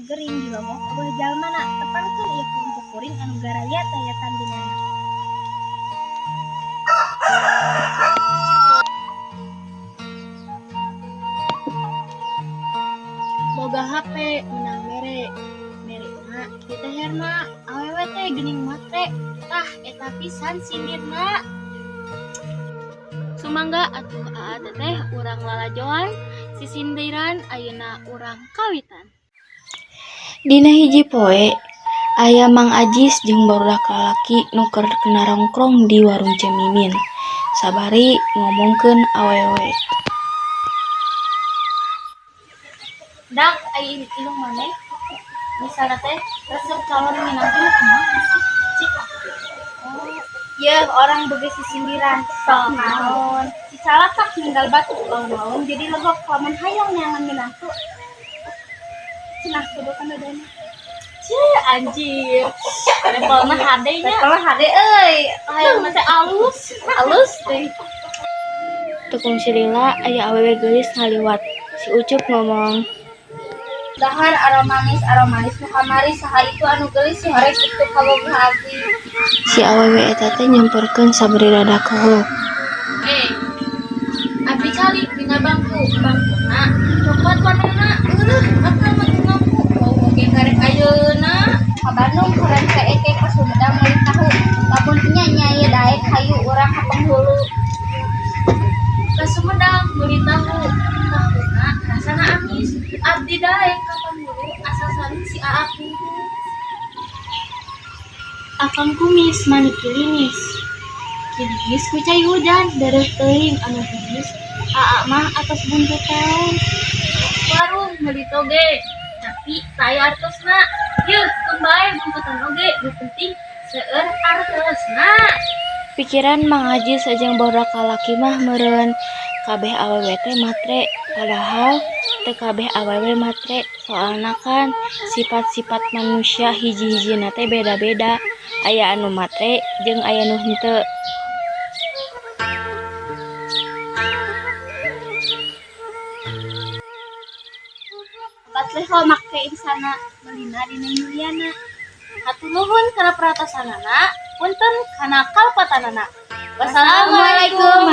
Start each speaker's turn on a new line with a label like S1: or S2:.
S1: gering dilogok euweuh jalmana. Tepangkeun ieu kelompok kuring anu garaya taya tandinganna. Boga HP menang mere, merena di teherna, awewe teh geuning matre, tah eta pisan sindirna. Sumangga atuh aa teteh urang lalajoan sisindiran ayeuna urang kawitan.
S2: Dina hiji poe, aya Mang Ajis jeung barudak lalaki nu keur narongkrong di warung Ceu Mimin sabari ngomongkeun awewe.
S1: Dak ai indung maneh misalna teh resep calon minantu nu kumaha sih? Cik. Oh, yeuh orang boga sisindiran sok naon. Cicalakak ninggal batu laun-laun jadi legok lamun hayang neangan minantu. Cenah kudu kana dana.
S3: Cih, anjir. Levelna hade nya.
S1: Levelna hade euy.
S3: Hayang teh alus, alus teh.
S2: Teu kungsi lila aya awewe geulis ngaliwat. Si Ucup ngomong,
S1: Dahar aromanis aromanis nu kamari saha itu anu geulis sihoreng kitu kabogoh abdi.
S2: Si awewe eta teh nyamperkeun sabari rada keuheul.
S3: Eh, abdi calik dina bangku, bangkuna coklat warnana, eueuh akal mah ngaku. Bau oge karek ayeuna.
S1: Ka Bandung hoream keeke ka Sumedang meuli tahu. Lamun nya nya ieu daek hayu urang ka penghulu.
S3: Ka Sumedang meuli tahu, tahuna rasana amis. Abdi daek ka penghulu asal saling si Aa kumis.
S1: Akang kumis mani kilinis. Kilinis ku cai hujan dereuh teuing anu geulis. Aa mah atos buntutan.
S3: Warung meuli toge, tapi taya artosna. Yeuh, keun bae buntutan oge, nu penting seueur artosna.
S2: Pikiran Mang Ajis jeung barudak lalaki mah meureun kabeh awewe teh matre, padahal teu kabeh awewe matre, soalna kan sifat-sifat manusia hiji-hijina teh beda-beda, aya anu matre jeung aya nu henteu.
S1: Batleho make insana meulina di Neng Yuliana.
S3: Hatur nuhun kana perhatosanana, punten kana kalpatanana. Wassalamualaikum.